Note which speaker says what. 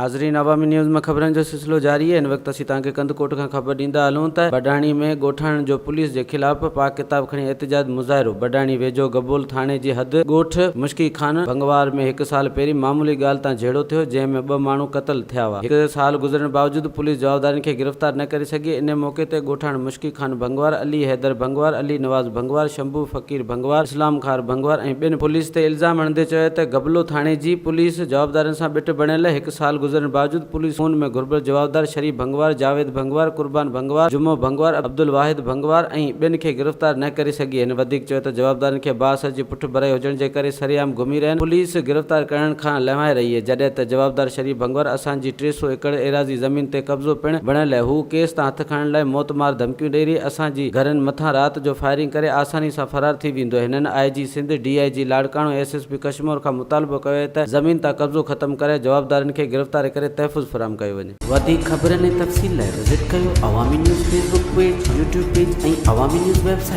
Speaker 1: ناظرين عوامي نيوز ۾ خبرن جو سلسلو جاري آهي هن وقت اسين توهان کي ڪنڌڪوٽ کان خبر ڏيندا هلون ته بڊاڻي ۾ ڳوٺاڻن جو پوليس جي خلاف پاڪ ڪتاب کڻي احتجاج مظاهرو بڊاڻي ويجهو گبول ٿاڻي جي حد ڳوٺ مشڪي خان ڀنگوار ۾ هڪ سال پهرين معمولي ڳالهه تان جهيڙو ٿيو جنهن ۾ ٻه ماڻهو قتل ٿيا هئا هڪ سال گذرڻ باوجود پوليس جوابدارن کي گرفتار نه ڪري سگهي ان موقعي تي ڳوٺاڻ مشڪي خان ڀنگوار علي حيدر ڀنگوار علي نواز ڀنگوار شمبو فقير ڀنگوار اسلام خار ڀنگوار ۽ ٻين پوليس تي الزام هڻندي چيو ته گبلو ٿاڻي جي پوليس جوابدارن سان ٻٽ بڻيل هڪ سال گذرڻ باوجود پوليس خون ۾ گهربل جوابدار شريف ڀنگوار، جاويد ڀنگوار، قربان ڀنگوار، جمعو ڀنگوار، عبدالواحد ڀنگوار ۽ ٻين کي گرفتار نه ڪري سگهي. هن وڌيڪ چيو ته جوابدارن کي بااثر جي پٺڀرائي هجڻ جي ڪري سرعام گهمي رهن پوليس گرفتار ڪرڻ کان لنوائي رهي اهي جڏهن ته جوابدار شريف ڀنگوار اسان جي 300 ايڪڙ ايراضي زمين تي قبضو پڻ بڻيل اهي هو ڪيس تان هٿ کڻڻ لاء موتمار ڌمڪيون ڏئي رهي اسان جي گهرن مٿان رات جو فائرنگ ڪري آساني سان فرار ٿي ويندو هنن I G Sindh, D I G Larkana, S S P Kashmore کان مطالبو ڪيو آهي ته زمين تان قبضو ختم ڪرائي جوابدارن کي گرفتار ڪري تحفظ فراهم ڪيو وڃي. وڌيڪ خبرن ۽ تفصيل لاء وزٽ ڪيو Awami news Facebook page, YouTube page ۽ Awami news website.